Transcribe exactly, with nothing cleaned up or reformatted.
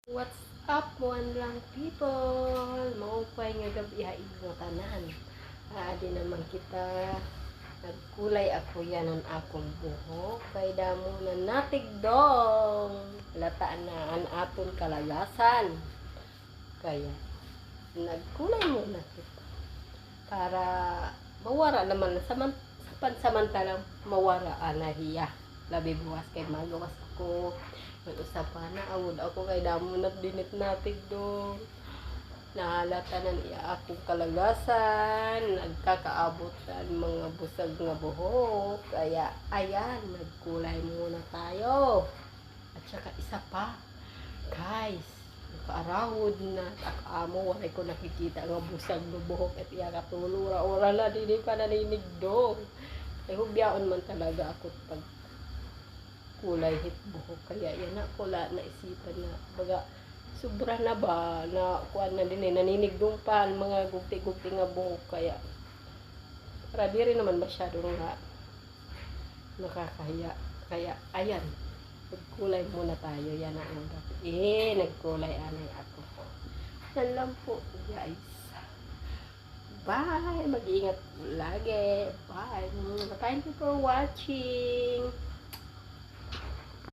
What's up, one lang people? Maupay nga gab-i ha inyo tanan. Aadi naman kita. Nagkulay ako, yana an akon buhok kay damo na natigdong. Halata na an aton kalagasan. Kaya nagkulay muna kita para mawara naman sa man-, sa pansamantalang mawara ana hiya. Labi buwas kay magawas ako. May usa pa, naawod ako kay damo na dinhi it natigdong. Nahalata na an iya akon kalagasan, nagkakaabot na an mga busag nga buhok. Kaya, ayan, nagkulay muna tayo. At saka isa pa, guys, nakaarahod na it ak amo, waray ko nakikita nga busag nga buhok it iya katulo, ura-ura na, diri pa naninigdong. Ay, hubyaon man talaga ako pag kulay hit buhok. Kaya yana ko la naisipan na, baga, sobra na ba, na kuan na dinhi, naninigdong pa an mga gugti-gugti nga buhok. Kaya, para diri naman masyado nga nakakahiya. Kaya, ayan, nagkulay muna tayo. Yana an gab-i. Eh, nagkulay anay ako. Yan lang po, guys. Bye! Mag-iingat po lagi. Bye! Thank you for watching.